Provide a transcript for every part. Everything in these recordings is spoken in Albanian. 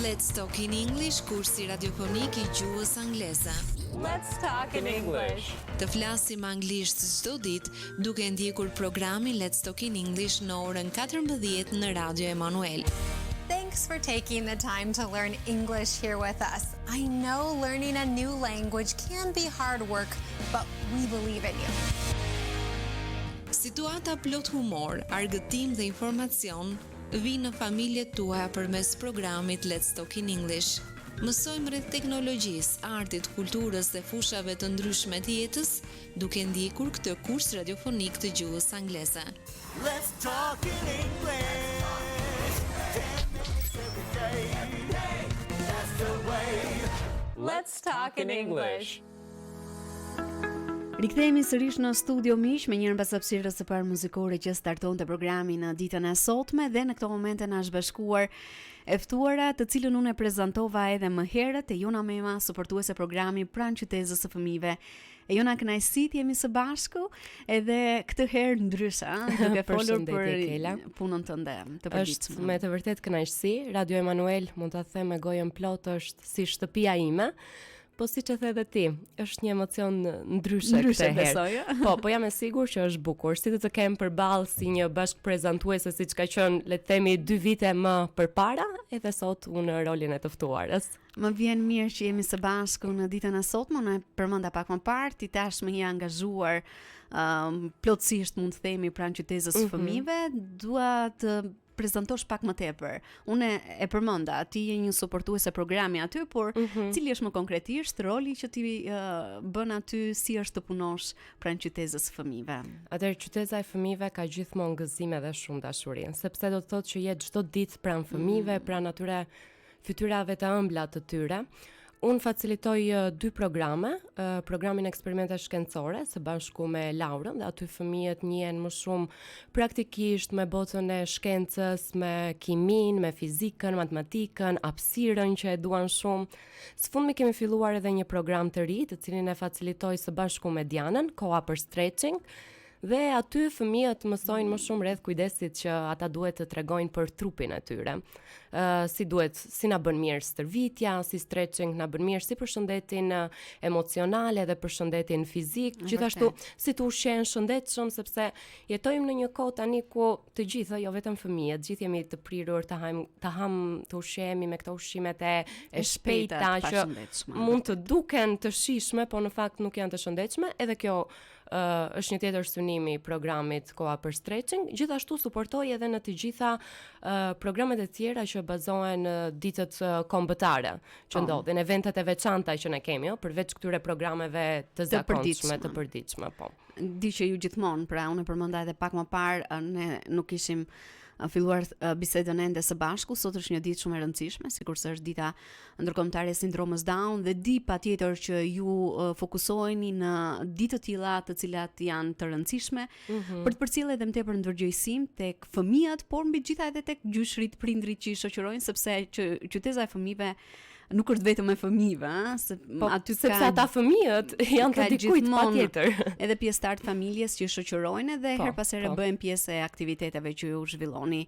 Let's Talk in English, kursi radiofonik i gjuhës angleze. Let's talk in English. Të flasim anglisht çdo ditë duke ndjekur programin Let's Talk in English në orën 14 në Radio Emanuel. Thanks for taking the time to learn English here with us. I know learning a new language can be hard work, but we believe in you. Situata plot humor, argëtim dhe informacion vijnë në familjet tuaja përmes programit Let's Talk in English. Mësojmë rreth teknologjisë, artit, kulturës dhe fushave të ndryshme të jetës, duke ndjekur këtë kurs radiofonik të gjuhës angleze. Let's talk in English. 10 minutes every day. That's the way. Let's talk in English. Rikthehemi sërish në studio miq me njërën pas hapësirës së parë muzikore që startonte programi në ditën e sotme dhe në këto momente na është bashkuar e ftuara të cilën unë e prezantova edhe më herët Ejona Mema, suportuese programi pranë qytezës së fëmijëve. Ejona kënaqësi të jemi së bashku edhe këtë herë ndryshe, ëh, duke folur për Përshëndetje, Kela. punën tënde të Është përditshme. me të vërtet kënaqësi. Radio Emanuel, mund ta them me gojën plot, është si shtëpia ime. Po siç e the edhe ti, është një emocion ndryshe, Ndryshe këtë herë. besoj, ë? Po, po jam e sigurt që është bukur. Si të të kem përballë si një bashkëprezantuese siç ka qenë, le të themi, dy vite më përpara, edhe sot unë në rolin e të ftuarës. Më vjen mirë që jemi së bashku në ditën e sotme, unë e përmenda pak më parë, ti tashmë je angazhuar um, plotësisht mund të themi pranë qytezës mm -hmm. fëmijëve, dua të prezantosh pak më tepër. Unë e- e përmenda, ti je një suportuese programi aty, por mm -hmm. cili është më konkretisht roli që ti uh, bën aty, si është të punosh pranë qytezës së fëmijëve? Atëherë qyteza e fëmijëve ka gjithmonë gëzime dhe shumë dashuri, sepse do të thotë që je çdo ditë pranë fëmijëve, mm. pranë atyre fytyrave të ëmbla të tyre. Unë facilitoj eh, dy programe, eh, programin eksperimente shkencore së bashku me Laurën dhe aty fëmijët njihen më shumë praktikisht me botën e shkencës, me kimin, me fizikën, matematikën, hapësirën që e duan shumë. Së fundmi kemi filluar edhe një program të ri, të cilin e facilitoj së bashku me Dianën, Koha për stretching. Dhe aty fëmijët mësojnë më shumë rreth kujdesit që ata duhet të tregojnë për trupin e tyre. Ë si duhet, si na bën mirë stërvitja, si stretching na bën mirë si për shëndetin ë, emocional edhe për shëndetin fizik, gjithashtu si të ushqehen shëndetshëm sepse jetojmë në një kohë tani ku të gjithë, jo vetëm fëmijët, gjithë jemi të prirur të hajm, të ham, të ushqehemi me këto ushqimet e, e E shpejta, shpejta të që pashëndetshme. mund të duken të shijshme, po në fakt nuk janë të shëndetshme. Edhe kjo ë është një tjetër synim i programit Koha për Stretching. Gjithashtu suportoj edhe në të gjitha ë programet e tjera që bazohen në ditët ë, kombëtare që Po. ndodhin, eventet e veçanta që ne kemi, jo, përveç këtyre programeve të zakonshme, përditshme. të përditshme, po. Di që ju gjithmonë, pra unë e përmenda edhe pak më parë, ë, ne nuk kishim ë, filluar ë, bisedën ende së bashku, sot është një ditë shumë e rëndësishme, sikurse është dita ndërkombëtare e sindromës Down dhe di patjetër që ju ë, fokusoheni në ditë të tilla të cilat janë të rëndësishme mm -hmm. për të përcjellë edhe më tepër ndërgjegjësim tek fëmijët, por mbi të gjitha edhe tek gjyshrit, prindrit që i shoqërojnë sepse që qyteza e fëmijëve nuk është vetëm e fëmijëve, ëh, se Po, aty sepse ka ata fëmijët janë të ka dikujt gjithmonë patjetër. Edhe pjesëtar të familjes që i shoqërojnë edhe Po, her pas here po. bëhen pjesë e aktiviteteve që ju zhvilloni.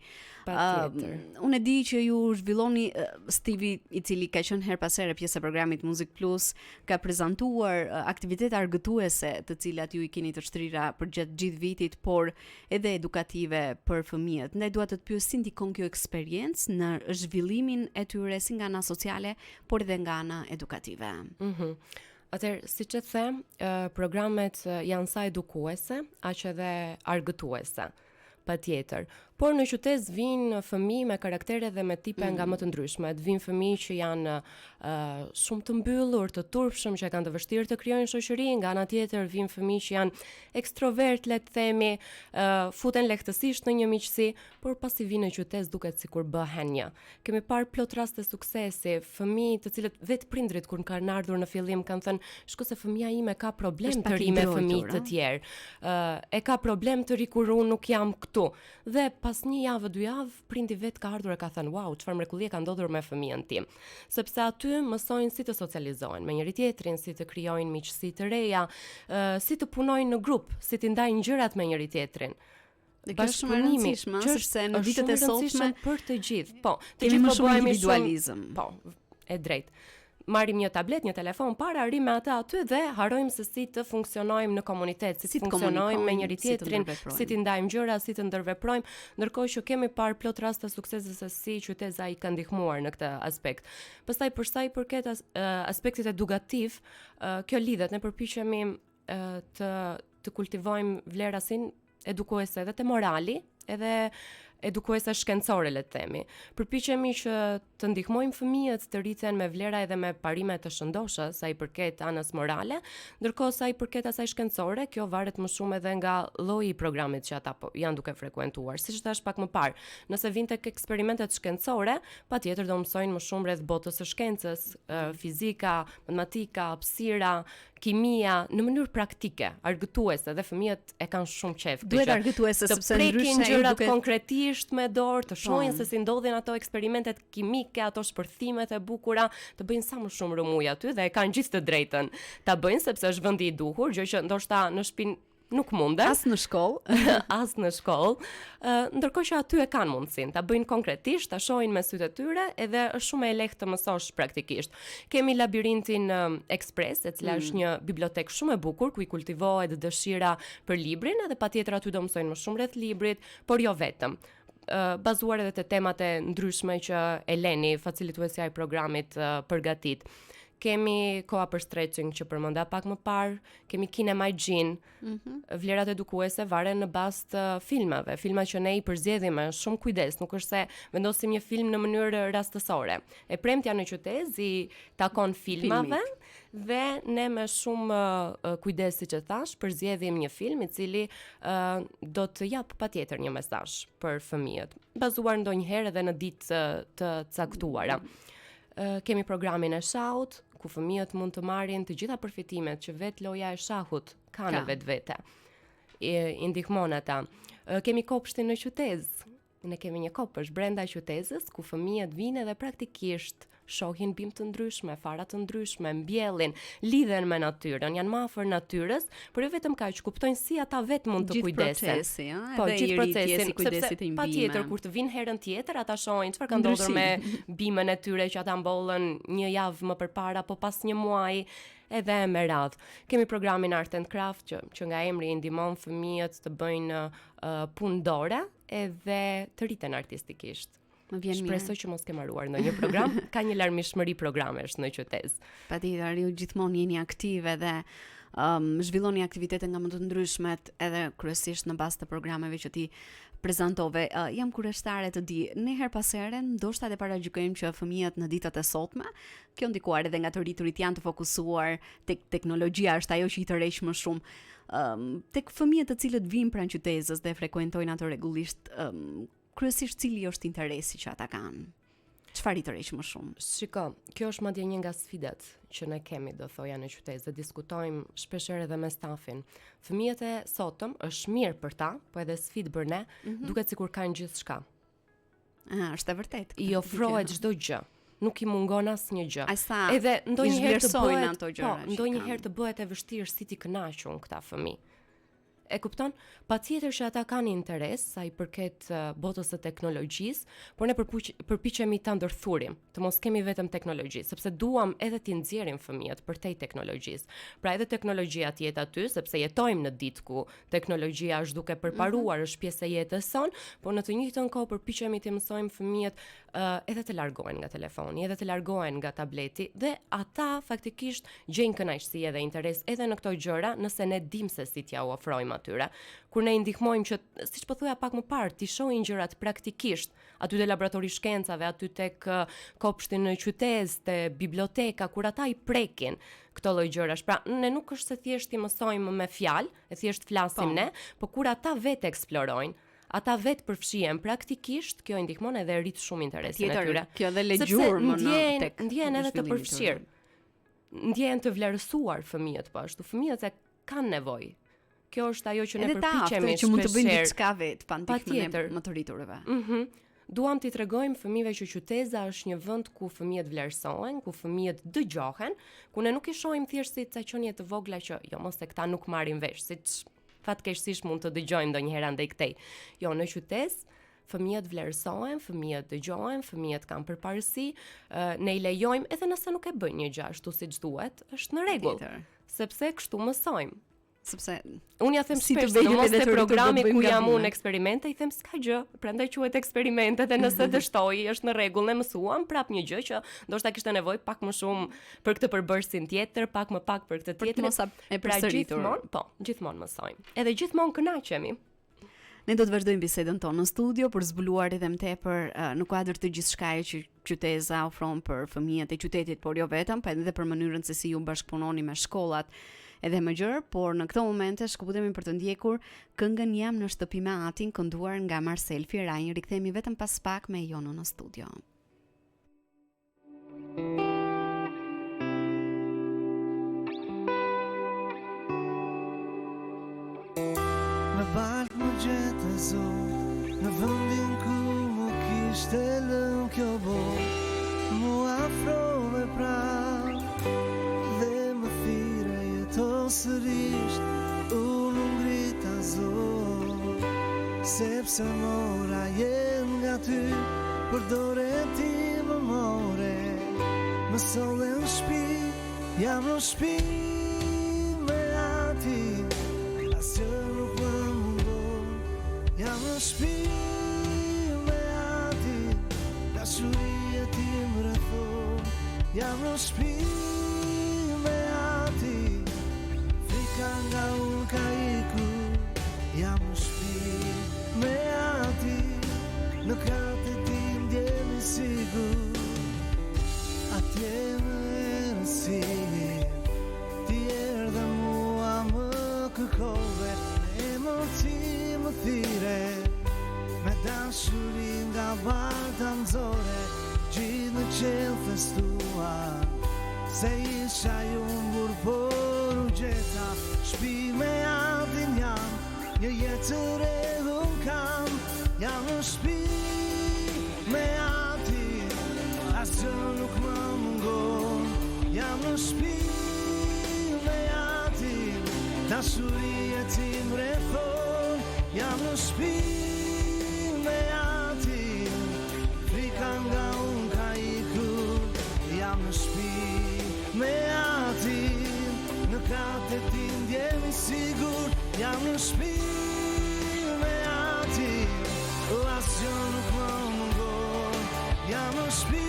Patjetër. Ëm, unë e di që ju zhvilloni uh, Stivi, i cili ka qenë her pas here pjesë e programit Muzik Plus, ka prezantuar uh, aktivitete argëtuese të cilat ju i keni të shtrira për gjatë gjithë vitit, por edhe edukative për fëmijët. Ndaj dua të të pyes si ndikon kjo eksperiencë në zhvillimin e tyre si nga ana sociale, por edhe nga ana edukative. Mhm. Atëherë, siç e the, ë, programet ë, janë sa edukuese, aq edhe argëtuese. Patjetër. Por në qytet vinë fëmijë me karaktere dhe me tipe mm. nga më të ndryshmet. Vinë fëmijë që janë uh, shumë të mbyllur, të turpshëm, që e kanë të vështirë të krijojnë shoqëri, nga ana tjetër vinë fëmijë që janë ekstrovert, le të themi, uh, futen lehtësisht në një miqësi, por pasi vinë në qytet duket sikur bëhen një. Kemi parë plot raste suksesi, fëmijë të cilët vetë prindrit kur kanë ardhur në fillim kanë thënë, "Shko se fëmia ime ka problem Është të pak i ri me ndrojtur, fëmijë të ë? tjerë. Ë e ka problem të ri kur unë nuk jam këtu." Dhe pas një javë, dy javë, prindi vet ka ardhur e ka thënë, "Wow, çfarë mrekullie ka ndodhur me fëmijën tim." Sepse aty mësojnë si të socializohen me njëri tjetrin, si të krijojnë miqësi të reja, ë si të punojnë në grup, si të ndajnë gjërat me njëri tjetrin. Dhe kjo është shumë e rëndësishme, sepse në ditët e sotme për të gjithë. Po, të gjithë po më shumë individualizëm. Po, e drejtë. Marrim një tablet, një telefon para, rrimë me atë aty dhe harrojmë se si të funksionojmë në komunitet, si, si të funksionojmë me njëri tjetrin, si, si të ndajmë gjëra, si të ndërveprojmë, ndërkohë që kemi parë plot raste suksesi se si qyteza i ka ndihmuar në këtë aspekt. Pastaj për sa i përket as, aspektit edukativ, kjo lidhet, ne përpiqemi të të kultivojmë vlera si edukuese edhe te morali, edhe edukuese shkencore le të themi. Përpiqemi që të ndihmojmë fëmijët të rriten me vlera edhe me parime të shëndosha sa i përket anës morale, ndërkohë sa i përket asaj shkencore, kjo varet më shumë edhe nga lloji i programit që ata po, janë duke frekuentuar. Siç thashë pak më parë, nëse vijnë tek eksperimentet shkencore, patjetër do mësojnë më shumë rreth botës së shkencës, fizika, matematika, hapësira, kimia në mënyrë praktike, argëtuese dhe fëmijët e kanë shumë qejf këtë Duhet argëtuese sepse ndryshe prekin gjërat duke... konkretisht me dorë, të shohin po. se si ndodhin ato eksperimentet kimike, ato shpërthimet e bukura, të bëjnë sa më shumë rrëmujë aty dhe e kanë gjithë të drejtën ta bëjnë sepse është vendi i duhur, gjë që ndoshta në shtëpi nuk munden. As në shkollë. as në shkollë. Uh, ndërkohë që aty e kanë mundësinë ta bëjnë konkretisht, ta shohin me sytë e tyre, edhe është shumë e lehtë të mësosh praktikisht. Kemi Labirintin uh, Express, e cila mm. është një bibliotekë shumë e bukur ku i kultivohet dëshira për librin, edhe patjetër aty do mësojnë më shumë rreth librit, por jo vetëm. Uh, bazuar edhe te temat e ndryshme që Eleni, facilituesja e programit, uh, përgatit. Kemi koha për stretching që përmenda pak më parë, kemi kinemagjinë, mm -hmm. vlerat edukuese varen në bazë të filmave, filma që ne i përzgjedhim me shumë kujdes, nuk është se vendosim një film në mënyrë rastësore. E premtja në qytezë i takon filmave Filmit. dhe ne me shumë uh, kujdes siç e thashë, përzgjedhim një film i cili uh, do të japë patjetër një mesazh për fëmijët, bazuar ndonjëherë edhe në ditë të, të caktuara. Mm -hmm. Kemi programin e shahut, ku fëmijët mund të marrin të gjitha përfitimet që vetë loja e shahut ka, ka. në vetvete. I, i ndihmon ata. Kemi kopshtin në qytezë. Ne kemi një kopsht brenda qytezës ku fëmijët vijnë edhe praktikisht shohin bimë të ndryshme, fara të ndryshme, mbjellin, lidhen me natyrën, janë më afër natyrës, por jo vetëm kaq, kuptojnë si ata vetë mund të kujdesen. Gjithë procesi, ëh, po, edhe gjithë procesin, si sepse patjetër kur të vijnë herën tjetër, ata shohin çfarë ka ndodhur me bimën e tyre që ata mbollën një javë më përpara apo pas një muaji, edhe me radhë. Kemi programin Art and Craft që që nga emri i ndihmon fëmijët të bëjnë uh, punë dore edhe të rriten artistikisht. Më vjen mirë. Shpresoj që mos kem harruar ndonjë program. Ka një larmishmëri programesh në qytezë. Patjetër, ju gjithmonë jeni aktive dhe um, zhvilloni aktivitete nga më të ndryshmet edhe kryesisht në bazë të programeve që ti prezantove. Uh, jam kureshtare të di, ne herë pas here ndoshta edhe paragjykojmë që fëmijët në ditët e sotme, kjo ndikuar edhe nga të rriturit janë të fokusuar tek teknologjia është ajo që i tërheq më shumë. Um, tek fëmijët të cilët vijnë pranë qytezës dhe frekuentojnë ato rregullisht, um, Kryesisht cili është interesi që ata kanë? Çfarë i tërheq më shumë? Shiko, kjo është madje një nga sfidat që ne kemi, do thoja në qytezë dhe diskutojmë shpeshherë edhe me stafin. Fëmijët e sotëm është mirë për ta, po edhe sfidë për ne, mm -hmm. duket sikur kanë gjithçka. Ah, është e vërtetë. I ofrohet çdo gjë. Nuk i mungon asnjë gjë. Sa edhe ndonjëherë të bëhet ato gjëra. Po, ndonjëherë të bëhet e vështirë si t'i kënaq unë këta fëmijë. E kupton? Patjetër që ata kanë interes sa i përket botës së teknologjisë, por ne përpuq, përpiqemi ta ndërthurim, të mos kemi vetëm teknologji, sepse duam edhe t'i nxjerrim fëmijët përtej teknologjisë. Pra edhe teknologjia të jetë aty, sepse jetojmë në ditë ku teknologjia është duke përparuar, mm -hmm. është pjesë e jetës sonë, por në të njëjtën kohë përpiqemi t'i mësojmë fëmijët uh, edhe të largohen nga telefoni, edhe të largohen nga tableti dhe ata faktikisht gjejnë kënaqësi edhe interes edhe në këto gjëra, nëse ne dimë se si t'jua ofrojmë atyre. Kur ne i ndihmojmë që, siç po thoja pak më parë, t'i shohin gjërat praktikisht, aty te laboratori i shkencave, aty tek kopshti në qytezë, te biblioteka, kur ata i prekin këto lloj gjërash. Pra, ne nuk është se thjesht i mësojmë me fjalë, e thjesht flasim po. ne, po kur ata vetë eksplorojnë, ata vetë përfshihen praktikisht, kjo i ndihmon edhe rrit shumë interesin e tyre. Kjo edhe lë gjurmë në tek ndjehen edhe të përfshirë. Ndjehen të vlerësuar fëmijët po ashtu. Fëmijët e kanë nevojë. Kjo është ajo që ne përpiqemi që mund të bëjnë diçka vetë pa ndihmën e më të rriturve. Mhm. Mm Duam t'i tregojmë fëmijëve që qyteza është një vend ku fëmijët vlerësohen, ku fëmijët dëgjohen, ku ne nuk i shohim thjesht si ca qenie të vogla që jo mos se këta nuk marrin vesh, siç. fatkeqësisht mund të dëgjojmë ndonjëherë andej këtej. Jo, në qytezë fëmijët vlerësohen, fëmijët dëgjohen, fëmijët kanë përparësi, ne i lejojmë edhe nëse nuk e bëjnë një gjë ashtu siç duhet, është në rregull. Sepse kështu mësojmë. Sepse unë ja them si shpesh, sidomos te programi ku jam unë eksperimente, i them s'ka gjë, prandaj quhet eksperimente dhe nëse dështoi është në rregull, ne mësuam prap një gjë që ndoshta kishte nevojë pak më shumë për këtë përbërësin tjetër, pak më pak për këtë tjetër. Për të mos e pra përsëritur. Pra gjithmonë, po, gjithmonë mësojmë. Edhe gjithmonë kënaqemi. Ne do të vazhdojmë bisedën tonë në studio për zbuluar edhe më tepër në kuadër të gjithçkaje që qyteza ofron për fëmijët e qytetit, por jo vetëm, po edhe për mënyrën se si ju bashkëpunoni me shkollat edhe më gjerë, por në këto momente shkëputemi për të ndjekur këngën Jam në shtëpi me atin, kënduar nga Marsel Firaj. Rikthehemi vetëm pas pak me Jonën në studio. Në baltë më gjete Zot Në vëndin ku më kishte lënë kjo botë M'u afrove pranë Dhe më thirre jeto sërisht Unë u ngrita Zot Sepse mora jetë nga ty Për dore ti më more Më solle në shpi Jam në shpi me atin Asgjë nuk më mungon Jam në shpi me atin Dashuria e tij më rrethon Jam në shpi me atin Frika nga unë ka ikur Jam në shpi me atin Në krahët e tij ndjehem i sigurt Atje në errësirë Ti erdhe mua më kërkove Me emër ti më thirre Me dashuri nga balta më nxore Gjithë në qiell festuan Se isha i humbur por u gjeta Shpi me atin jam Një jetë të re unë kam Jam në shpi me atin Asgjë nuk më mungon Jam në shpi me atin Dashuria e tij më rrethon Jam në shpi me atin Frika nga unë ka ikur Jam në shpi me atin Në krahët e tij ndjehem i sigurt Jam në shpi me atin Asgjë nuk më mungon Jam në shpi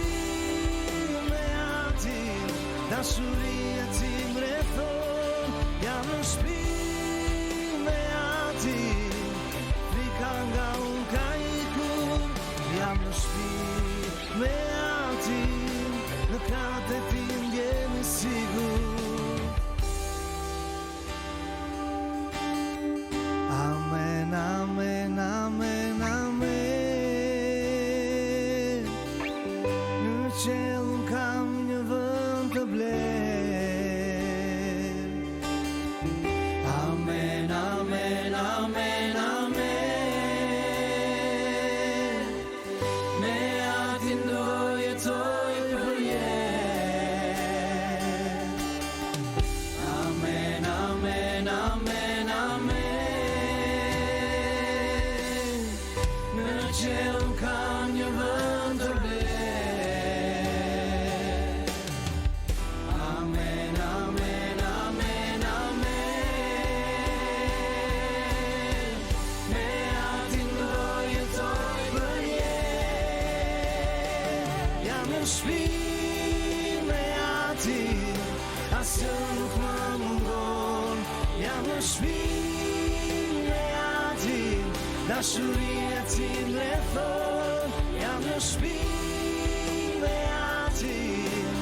me atin Dashuria e tij më rrethon Jam në shpi me atin Frika nga unë ka ikur Jam në shpi me atin Në krahët e tij ndjehem i sigurt Amen, amen, amen, amen Në qiell unë kam një vend të blerë Amen, amen, amen, amen Me atin do jetoj përjetë Amen, amen, amen, amen Në qiell kam një vend të blerë Amen, amen, amen, amen Me atin do jetoj përjetë Jam në shpi me atin Asgjë nuk më mungon Jam në shpi me atin Dashuria e tij më rrethon Jam në shpi me atin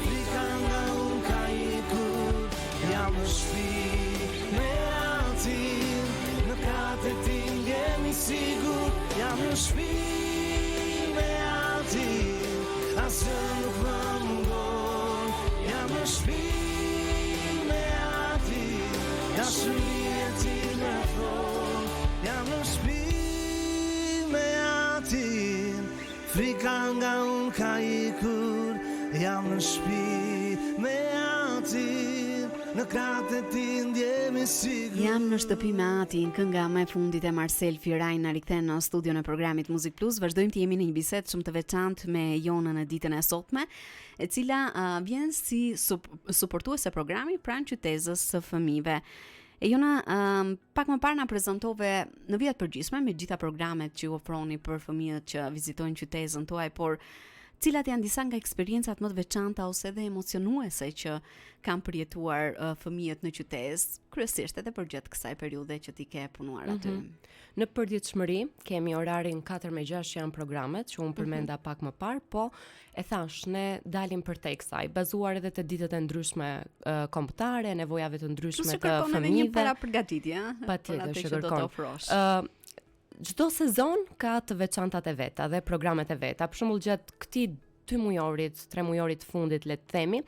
Frika nga unë ka ikur Jam në shpi me atin Në krahët e tij ndjehem i sigurt Jam në shpi me atin Asgjë nuk më mungon Jam në shpi me atin Dashuria e tij më rrethon Jam në shpi me atin Frika nga unë ka ikur Jam në shpi me atin. Në krahët e tij ndjehem i sigurt. Jam në shtëpi me atin, kënga më e fundit e Marsel Firaj na rikthen në studion e programit Muzik Plus. Vazhdojmë të jemi në një bisedë shumë të veçantë me Jonën në ditën e sotme, e cila uh, vjen si sup suportuese programi pranë qytezës së fëmijëve. E Jona, um, pak më parë na prezantove në vija të përgjithshme me gjitha programet që ju ofroni për fëmijët që vizitojnë qytezën tuaj, por cilat janë disa nga eksperiencat më të veçanta ose edhe emocionuese që kanë përjetuar uh, fëmijët në qytezë, kryesisht edhe përgjatë kësaj periudhe që ti ke punuar aty. Mm -hmm. Në përditshmëri kemi orarin 4 me 6 që janë programet që unë mhm. përmenda mm -hmm. pak më parë, po e thashë ne dalim përtej kësaj, bazuar edhe te ditët e ndryshme uh, kombëtare, nevojave të ndryshme të fëmijëve. Plus një parapërgatitje, ëh, patjetër që kërkon. Ë çdo sezon ka të veçantat e veta dhe programet e veta. Për shembull gjatë këtij dy mujorit, tre mujorit të fundit le të themi,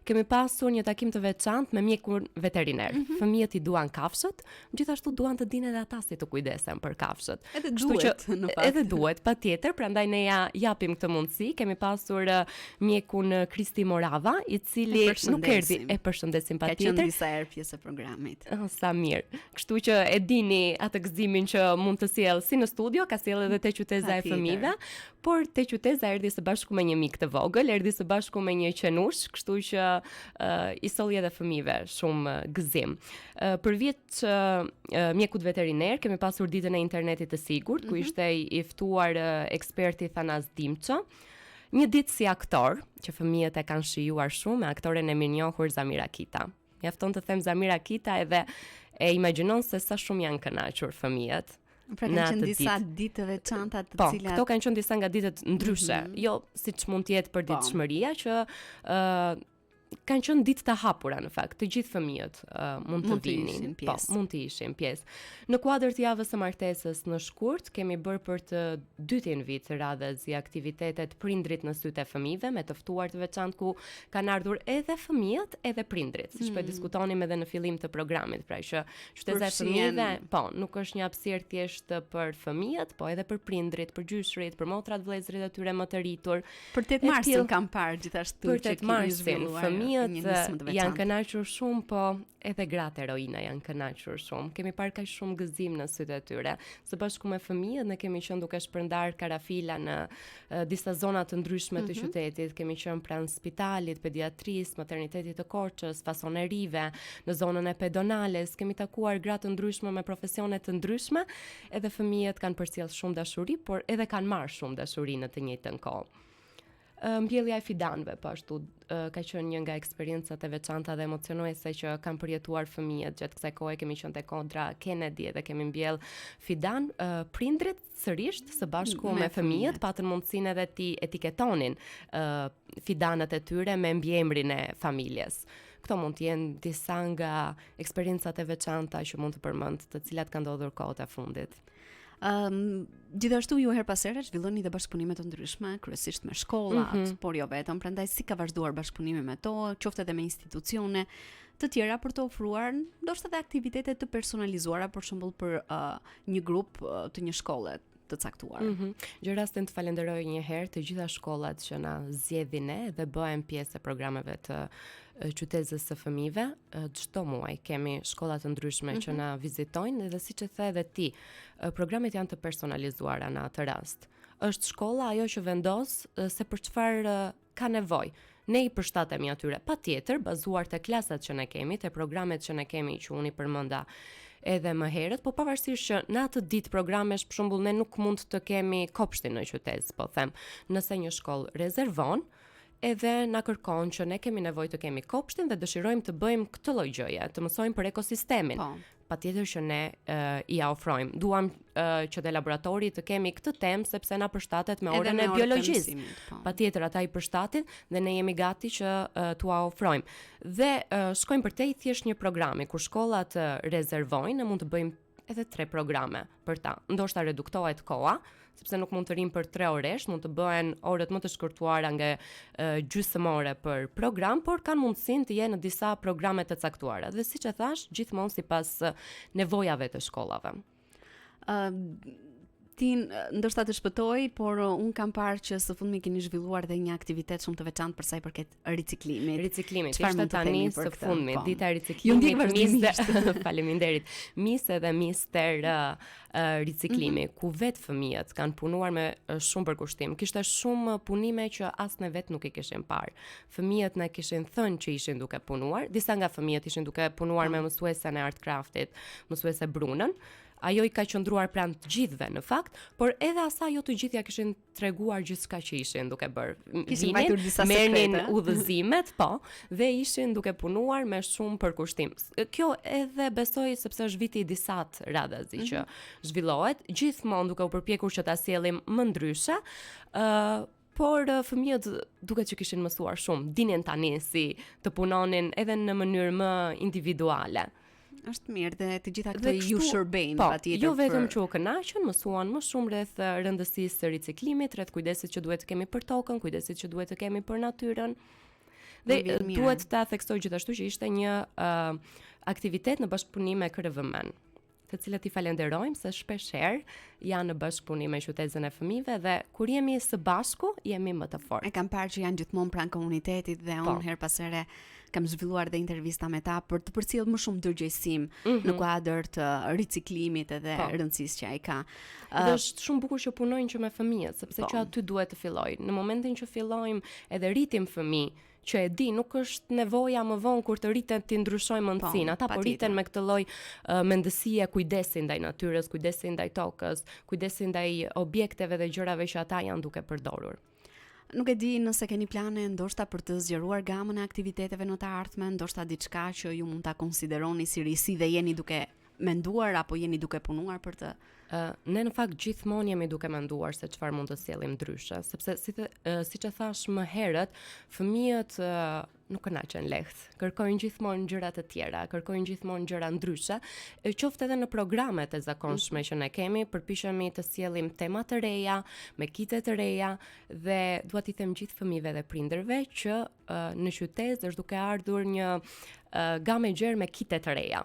kemi pasur një takim të veçantë me mjekun veteriner. Mm -hmm. Fëmijët i duan kafshët, gjithashtu duan të dinë edhe ata si të kujdesen për kafshët. Edhe duhet që, në fakt. Edhe duhet, patjetër, prandaj ne ja japim këtë mundësi. Kemi pasur eh, mjekun eh, Kristi Morava, i cili nuk erdhi, e përshëndesim patjetër. Ka qenë disa herë pjesë e programit. Oh, sa mirë. Kështu që e dini atë gëzimin që mund të sjellë si në studio, ka sjellë edhe te qyteza e fëmijëve, por te qyteza erdhi së bashku me një mik të vogël, erdhi së bashku me një qenush, kështu që uh, i solli edhe fëmijëve shumë gëzim. Uh, përveç uh, mjekut veteriner, kemi pasur ditën e internetit të sigurt, mm -hmm. ku mhm. ishte i ftuar uh, eksperti Thanas Dimço. Një ditë si aktor, që fëmijët e kanë shijuar shumë me aktoren e mirënjohur Zamira Kita. Mjafton të them Zamira Kita edhe e imagjinon se sa shumë janë kënaqur fëmijët. Pra kanë qenë disa ditë të veçanta të po, cilat Po, këto kanë qenë disa nga ditët ndryshe, mm -hmm. jo siç mund të jetë përditshmëria po. që ë uh, kanë qenë ditë të hapura në fakt, të gjithë fëmijët uh, mund të mund vinin, po, mund të ishin pjesë. Në kuadër të javës së martesës në shkurt kemi bërë për të dytin vit radhazi aktivitetet prindrit në sytë e fëmijëve me të ftuar të veçantë ku kanë ardhur edhe fëmijët edhe prindrit, siç po e mm. diskutonim edhe në fillim të programit, pra që Qyteza e fëmijëve, po, nuk është një hapësirë thjesht për fëmijët, po edhe për prindrit, për gjyshërit, për motrat, vëllezërit e tyre më të rritur. Për 8 marsin kam parë gjithashtu për 8 marsin, fëmijët janë kënaqur shumë, po edhe gratë heroina janë kënaqur shumë. Kemi parë kaq shumë gëzim në sytë e tyre. Së bashku me fëmijët ne kemi qenë duke shpërndarë karafila në disa zona të ndryshme të mm -hmm. qytetit. Kemi qenë pranë spitalit, pediatrisë, maternitetit të Korçës, fasonerive, në zonën e pedonales, kemi takuar gra të ndryshme me profesione të ndryshme, edhe fëmijët kanë përcjellë shumë dashuri, por edhe kanë marrë shumë dashuri në të njëjtën kohë. Mbjellja e fidanëve po ashtu ka qenë një nga eksperiencat e veçanta dhe emocionuese që kanë përjetuar fëmijët gjatë kësaj kohe. Kemi qenë te kodra Kennedy dhe kemi mbjell fidan. Prindrit sërish së bashku me, me fëmijët patën mundësinë edhe t'i etiketonin fidanët e tyre me mbiemrin e familjes. Këto mund të jenë disa nga eksperiencat e veçanta që mund të përmend, të cilat kanë ndodhur kohët e fundit. Ëm um, gjithashtu ju herë pas here zhvilloni dhe bashkëpunime të ndryshme, kryesisht me shkollat, mm -hmm. por jo vetëm, prandaj si ka vazhduar bashkëpunimi me to, qoftë edhe me institucione të tjera për të ofruar ndoshta edhe aktivitete të personalizuara për shembull për uh, një grup uh, të një shkolle të caktuar. Mm -hmm. Gjej rastin të falenderoj një herë të gjitha shkollat që na zgjedhin ne dhe bëhen pjesë e programeve të qytezës së fëmijëve. Çdo muaj kemi shkolla të ndryshme mm -hmm. që mhm. na vizitojnë dhe siç e the edhe ti, programet janë të personalizuara në atë rast. Është shkolla ajo që vendos se për çfarë ka nevojë. Ne i përshtatemi atyre, patjetër, bazuar te klasat që ne kemi, te programet që ne kemi që unë i përmenda edhe më herët, po pavarësisht që në atë ditë programesh, për shembull, ne nuk mund të kemi kopshtin në qytezë, po them, nëse një shkollë rezervon, edhe na kërkon që ne kemi nevojë të kemi kopshtin dhe dëshirojmë të bëjmë këtë lloj gjëje, të mësojmë për ekosistemin. Po. Patjetër që ne uh, ia ofrojmë. Duam uh, që te laboratori të kemi këtë temë sepse na përshtatet me orën e biologjisë. Po. Patjetër ata i përshtatin dhe ne jemi gati që uh, t'ua ofrojmë. Dhe uh, shkojmë përtej thjesht një programi kur shkollat uh, rezervojnë, ne mund të bëjmë edhe tre programe për ta. Ndoshta reduktohet koha, sepse nuk mund të rrimë për tre orë rresht, mund të bëhen orët më të shkurtuara nga e, gjysmë ore për program, por kanë mundësinë të jenë në disa programe të caktuara. Dhe siç e thashë, gjithmonë sipas nevojave të shkollave. Ë uh, Ti ndoshta të shpëtoi, por unë kam parë që së fundmi keni zhvilluar dhe një aktivitet shumë të veçantë për sa i përket riciklimit. Riciklimit, ishte tani së fundmi, po. dita e riciklimit. Mis Faleminderit. Miss edhe Mister uh, uh, riciklimi, mm -hmm. ku vetë fëmijët kanë punuar me uh, shumë përkushtim. Kishte shumë punime që as ne vetë nuk i kishim parë. Fëmijët na kishin thënë që ishin duke punuar, disa nga fëmijët ishin duke punuar me po. mësuesen e art craftit, mësuese Brunën. Ajo i ka qëndruar pranë të gjithëve në fakt, por edhe asaj jo të gjithë ia kishin treguar gjithçka që ishin duke bërë. Kishin mbajtur disa merrnin udhëzimet, po, dhe ishin duke punuar me shumë përkushtim. Kjo edhe besoj sepse është viti i disatë radhazi mm -hmm. që mhm. zhvillohet, gjithmonë duke u përpjekur që ta sjellim më ndryshe, ë uh, por fëmijët duket që kishin mësuar shumë, dinin tani si të punonin edhe në mënyrë më individuale. Është mirë dhe të gjitha këto ju shërbejnë po, patjetër. Jo vetëm për... që u kënaqën, mësuan më shumë rreth rëndësisë së riciklimit, rreth kujdesit që duhet të kemi për tokën, kujdesit që duhet të kemi për natyrën. Dhe duhet ta theksoj gjithashtu që ishte një uh, aktivitet në bashkëpunim me KRVM-n të cilët i falenderojmë se shpesh herë janë në bashkëpunim me qytezën e fëmijëve dhe kur jemi së bashku jemi më të fortë. E kam parë që janë gjithmonë pranë komunitetit dhe po. unë herë pas here kam zhvilluar dhe intervista me ta për të përcjellë më shumë ndërgjegjësim mm -hmm. në mhm. kuadër të riciklimit edhe po. rëndësisë që ai ka. Dhe uh, është shumë bukur që punojnë që me fëmijët, sepse po. që aty duhet të fillojë. Në momentin që fillojmë edhe rritim fëmijë, që e di, nuk është nevoja më vonë kur të rriten t'i ndryshojmë po, mendësinë. Ata po rriten me këtë lloj uh, mendësie kujdesi ndaj natyrës, kujdesi ndaj tokës, kujdesi ndaj objekteve dhe gjërave që ata janë duke përdorur. Nuk e di nëse keni plane ndoshta për të zgjeruar gamën e aktiviteteve në të ardhmen, ndoshta diçka që ju mund ta konsideroni si risi dhe jeni duke menduar apo jeni duke punuar për të Uh, ne në fakt gjithmonë jemi duke menduar se çfarë mund të sjellim ndryshe, sepse si të, uh, siç e thashë më herët, fëmijët uh, nuk kënaqen lehtë. Kërkojnë gjithmonë gjëra të tjera, kërkojnë gjithmonë gjëra ndryshe, e qoftë edhe në programet e zakonshme mm. që ne kemi, përpiqemi të sjellim tema të reja, me kite të reja dhe dua t'i them gjithë fëmijëve dhe prindërve që uh, në qytezë është duke ardhur një uh, gamë e gjerë me kite të reja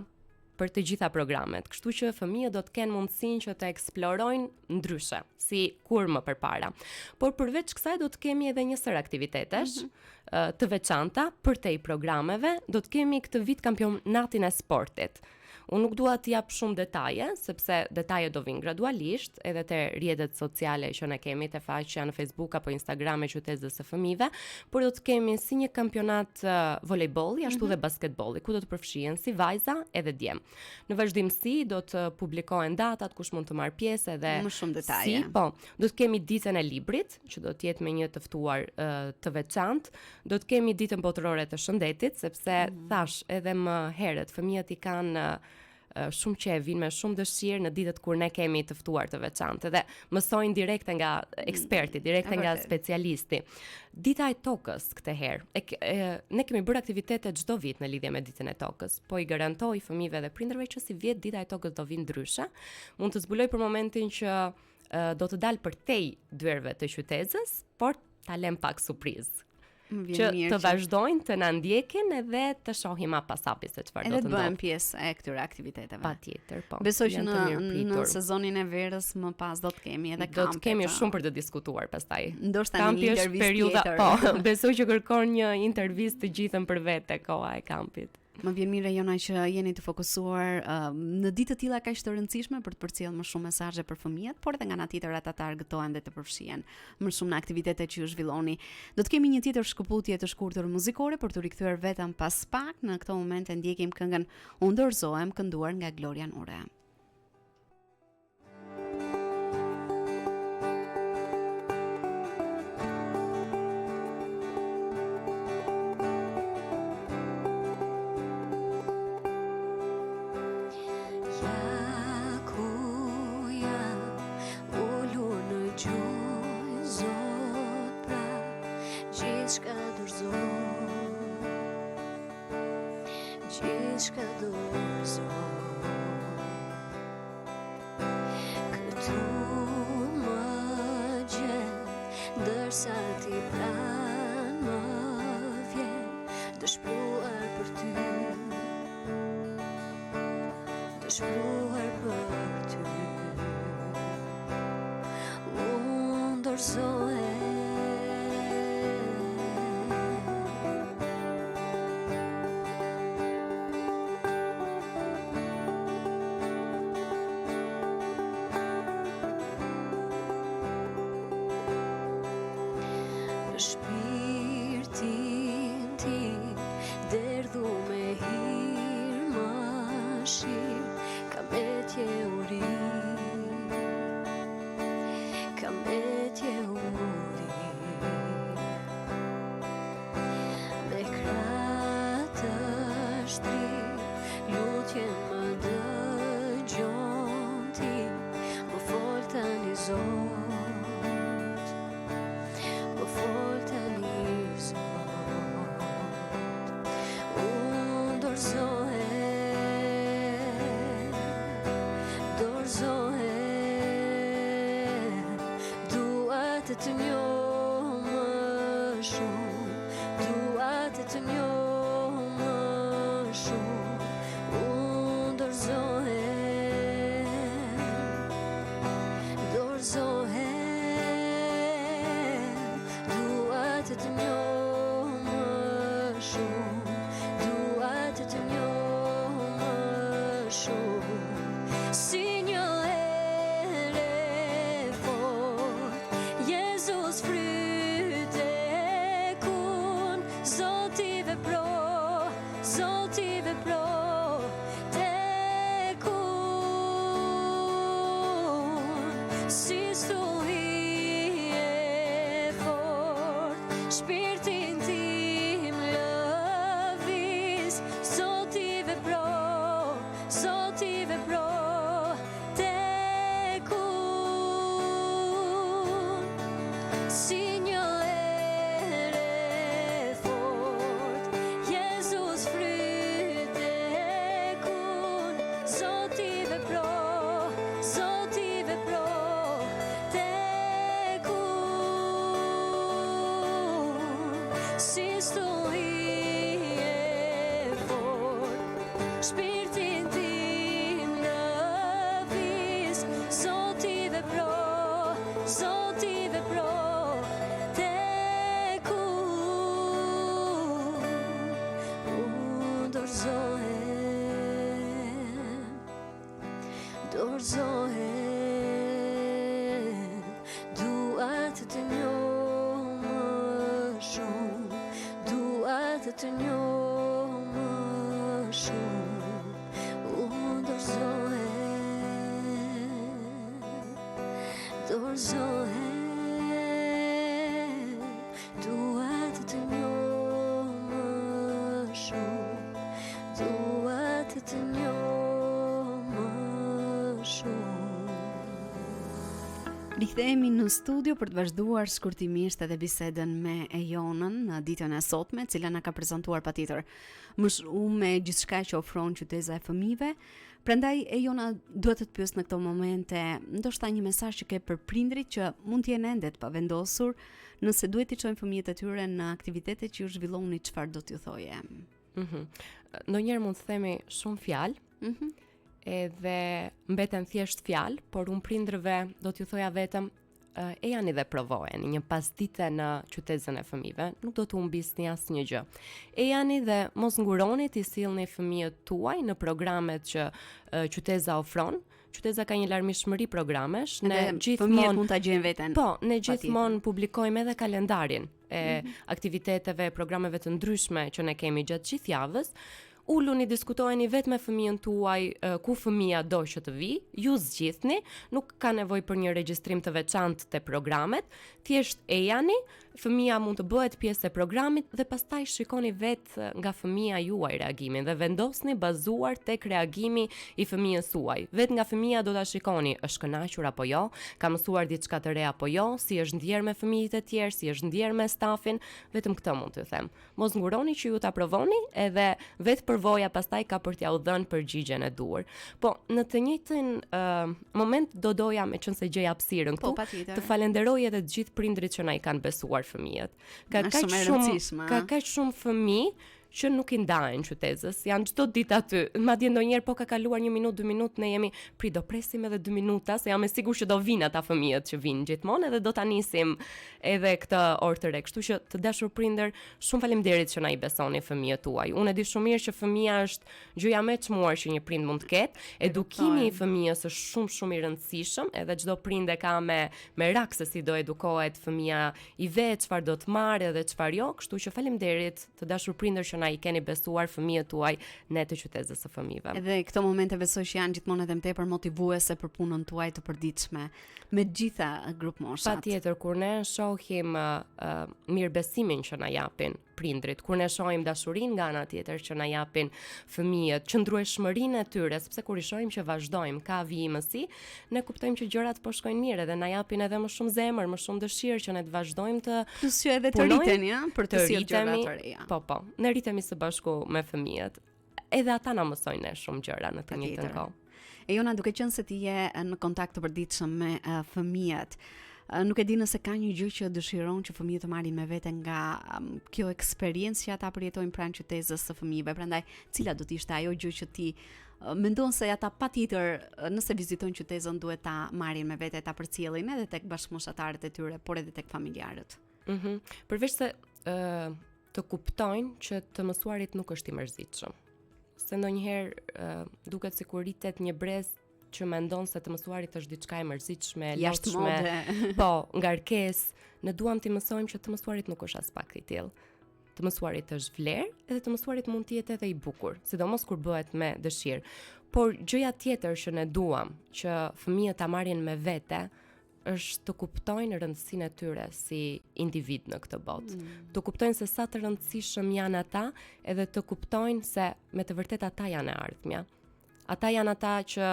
për të gjitha programet, kështu që fëmijët do të kenë mundësinë që të eksplorojnë ndryshe, si kurrë më përpara. Por përveç kësaj do të kemi edhe një sërë aktivitetesh mm -hmm. të veçanta përtej programeve, do të kemi këtë vit kampionatin e sportit. Unë nuk dua të jap shumë detaje, sepse detajet do vinë gradualisht, edhe te rrjetet sociale që ne kemi, te faqja në Facebook apo Instagram e qytezës së fëmijëve, por do të kemi si një kampionat uh, volejbolli, ashtu mm -hmm. dhe basketbolli, ku do të përfshihen si vajza edhe djem. Në vazhdimësi do të publikohen datat kush mund të marrë pjesë edhe më shumë detaje. Si, po, do të kemi ditën e librit, që do të jetë me një të ftuar uh, të veçantë. Do të kemi ditën botërore të shëndetit, sepse mm -hmm. thashë edhe më herët, fëmijët i kanë uh, shumë qejf, vijnë me shumë dëshirë në ditët kur ne kemi të ftuar të veçantë dhe mësojnë direkte nga eksperti, mm, direkte nga specialisti. Dita e tokës këtë herë. E, e, ne kemi bërë aktivitete çdo vit në lidhje me ditën e tokës, po i garantoj fëmijëve dhe prindërve që sivjet dita e tokës do vijë ndryshe. Mund të zbuloj për momentin që do të dalë përtej dyerve të qytezës, por ta lëm pak surprizë. Që të vazhdojnë të na ndjekin edhe të shohim hap pas hapi se çfarë do të ndodhë. Edhe të bëhen pjesë e këtyre aktiviteteve. Patjetër, po. Besoj që në në sezonin e verës më pas do të kemi edhe kampe. Do të kemi shumë për të diskutuar pastaj. Ndoshta në një intervistë periudha, tjetër. Po, besoj që kërkon një intervistë të gjithën për vete koha e kampit. Më vjen mirë Jona që jeni të fokusuar uh, në ditë të tilla kaq të rëndësishme për të përcjellë më shumë mesazhe për fëmijët, por edhe nga ana tjetër ata të argëtohen dhe të përfshihen më shumë në aktivitetet që ju zhvilloni. Do të kemi një tjetër shkëputje të shkurtër muzikore për t'u rikthyer vetëm pas pak. Në këto momente ndjekim këngën Unë dorëzohem kënduar nga Gloria Nure. Gjithçka dorëzoj Këtu më gjen Ndërsa ti pranë më vjen Dëshpëruar për ty Dëshpëruar për ty. të të njoh më shumë Unë dorëzohem Dorëzohem Dua të të njoh më shumë Dua të të njoh më shumë Si një erë e fortë Jezus fryj tek unë Zoti vepro Zoti vepro tek unë Si stuhi e fortë Shpirtin tim lëviz Zoti vepro Zoti vepro tek unë Si një erë e fortë Jezus fryj tek unë Zoti vepro Zoti vepro tek unë Si stuhi e fortë Shpirtin tim lëviz Zoti vepro Zoti vepro tek unë Unë dorëzohem Dorëzohem Dua të të njoh më shumë Dua të të njoh më shumë Unë dorëzohem Dorëzohem Dua të të njoh më shumë Dua të të njoh më shumë Rikthehemi në studio për të vazhduar shkurtimisht edhe bisedën me Ejonën në ditën e sotme, e cila na ka prezantuar patjetër më shumë me gjithçka që ofron qyteza e fëmijëve. Prandaj Ejona dua të të pyes në këto momente, ndoshta një mesazh që ke për prindrit që mund të jenë ende të pavendosur, nëse duhet t'i çojnë fëmijët e tyre në aktivitete që ju zhvilloni, çfarë do t'ju thoje? Mhm. Mm Ndonjëherë mund të themi shumë fjalë. Mhm. Mm edhe mbeten thjesht fjalë, por unë prindërve do t'ju thoja vetëm uh, ejani dhe provojeni një pasdite në qytezën e fëmijëve, nuk do të humbisni asnjë gjë. Ejani dhe mos nguroni t'i sillni fëmijët tuaj në programet që uh, qyteza ofron. Qyteza ka një larmishmëri programesh, ne gjithmonë mund ta gjejnë veten. Po, ne gjithmonë publikojmë edhe kalendarin e mm -hmm. aktiviteteve, programeve të ndryshme që ne kemi gjatë gjithë javës. Uluni, diskutojeni vetë me fëmijën tuaj ku fëmija do që të vijë, ju zgjidhni, nuk ka nevojë për një regjistrim të veçantë te programet, thjesht ejani, fëmija mund të bëhet pjesë e programit dhe pastaj shikoni vetë nga fëmija juaj reagimin dhe vendosni bazuar tek reagimi i fëmijës suaj. Vetë nga fëmija do ta shikoni, është kënaqur apo jo, ka mësuar diçka të re apo jo, si është ndjerë me fëmijët e tjerë, si është ndjerë me stafin, vetëm këtë mund t'ju them. Mos nguroni që ju ta provoni, edhe vetë përvoja pastaj ka për t'jua dhënë përgjigjen e duhur. Po, në të njëjtin uh, moment do doja meqenëse gjej hapësirën po, këtu, po, të falenderoj edhe të gjithë prindrit që na i kanë besuar fëmijët. Ka kaq shumë, ka kaq shumë fëmijë që nuk i ndahen qytezës, janë çdo ditë aty. Madje ndonjëherë po ka kaluar një minutë, dy minutë, ne jemi prit do presim edhe dy minuta, se jam e sigurt që do vinë ata fëmijët që vinë gjithmonë edhe do ta nisim edhe këtë orë të re. Kështu që të dashur prindër, shumë faleminderit që na i besoni fëmijët tuaj. Unë e di shumë mirë që fëmija është gjëja më e çmuar që një prind mund të ketë. Edukimi i fëmijës është shumë shumë i rëndësishëm, edhe çdo prind e ka me merak se si do edukohet fëmija i vet, çfarë do të marrë edhe çfarë jo, kështu që faleminderit të dashur prindër që na i keni besuar fëmijët tuaj ne të qytezës së fëmijëve. Edhe këto momente besoj që janë gjithmonë edhe më tepër motivuese për punën tuaj të përditshme me të gjitha grupmoshat. Patjetër kur ne shohim uh, uh, mirëbesimin që na japin prindrit, kur ne shohim dashurinë nga ana tjetër që na japin fëmijët, qëndrueshmërinë e tyre, sepse kur i shohim që vazhdojmë ka vijimësi, ne kuptojmë që gjërat po shkojnë mirë edhe na japin edhe më shumë zemër, më shumë dëshirë që ne të vazhdojmë të Plus që edhe të rriteni, ja, për të sjellë gjëra të reja. Po, po. Ne rritemi së bashku me fëmijët. Edhe ata na mësojnë ne shumë gjëra në të njëjtën kohë. Ejona, duke qenë se ti je në kontakt të përditshëm me uh, fëmijët, Nuk e di nëse ka një gjë që dëshiron që fëmijët të marrin me vete nga um, kjo eksperiencë që ata përjetojnë pranë qytezës së fëmijëve. Prandaj, cila do të ishte ajo gjë që ti mendon se ata patjetër nëse vizitojnë qytezën duhet ta marrin me vete, ta përcjellin edhe tek bashkëmoshatarët e tyre, por edhe tek familjarët. Mhm. Mm Përveç se ë uh, të kuptojnë që të mësuarit nuk është i mërzitshëm. Se ndonjëherë uh, duket sikur rritet një brez që mendon se të mësuarit është diçka e mërzitshme, e lodhshme, po, ngarkesë. Ne duam t'i mësojmë që të mësuarit nuk është aspak i tillë. Të mësuarit është vlerë, edhe të mësuarit mund të jetë edhe i bukur, sidomos kur bëhet me dëshirë. Por gjëja tjetër që ne duam që fëmijët ta marrin me vete është të kuptojnë rëndësinë e tyre si individ në këtë botë. Mm. Të kuptojnë se sa të rëndësishëm janë ata, edhe të kuptojnë se me të vërtetë ata janë e ardhmja. Ata janë ata që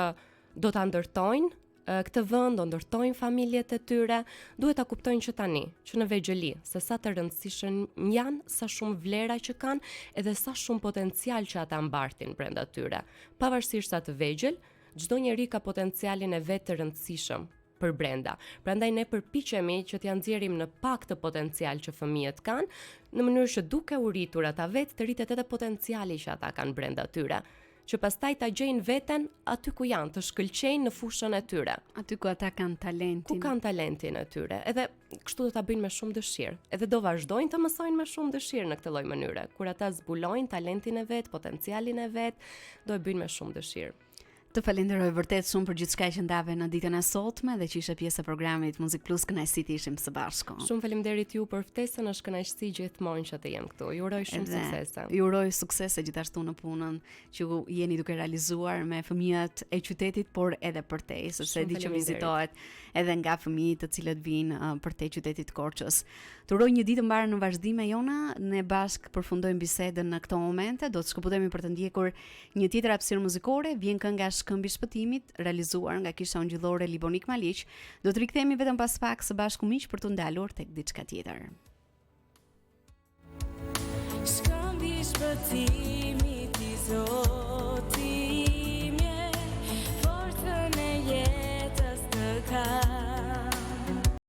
do ta ndërtojnë këtë vend, do ndërtojnë familjet e tyre, duhet ta kuptojnë që tani, që në vegjëli, se sa të rëndësishëm janë, sa shumë vlera që kanë, edhe sa shumë potencial që ata mbartin brenda tyre. Pavarësisht sa të vegjël, çdo njeri ka potencialin e vet të rëndësishëm për brenda. Prandaj ne përpiqemi që t'ia nxjerrim në pah këtë potencial që fëmijët kanë, në mënyrë që duke u rritur ata vetë të rritet edhe potenciali që ata kanë brenda tyre që pastaj ta gjejnë veten aty ku janë, të shkëlqejnë në fushën e tyre. Aty ku ata kanë talentin. Ku kanë talentin e tyre. Edhe kështu do ta bëjnë me shumë dëshirë. Edhe do vazhdojnë të mësojnë me shumë dëshirë në këtë lloj mënyre. Kur ata zbulojnë talentin e vet, potencialin e vet, do e bëjnë me shumë dëshirë. Të falenderoj vërtet shumë për gjithçka që ndave në ditën e sotme dhe që ishe pjesë e programit Muzik Plus, kënaqësi të ishim së bashku. Shumë faleminderit ju për ftesën, është kënaqësi gjithmonë që të jem këtu. Ju uroj shumë suksese. Ju uroj suksese gjithashtu në punën që jeni duke realizuar me fëmijët e qytetit, por edhe përtej, sepse e di që vizitohet edhe nga fëmijë të cilët vijnë uh, përtej qytetit të Korçës. Të uroj një ditë të mbarë në vazhdim Ejona, ne bashkë përfundojmë bisedën në këto momente, do të shkëputemi për të ndjekur Një tjetër hapësirë muzikore vjen kënga Shkëmbi i Shpëtimit, realizuar nga Kisha Ungjillore Libonik Maliq. Do të rikthehemi vetëm pas pak së bashku miq për t'u ndalur tek diçka tjetër. Shkëmbi i shpëtimit.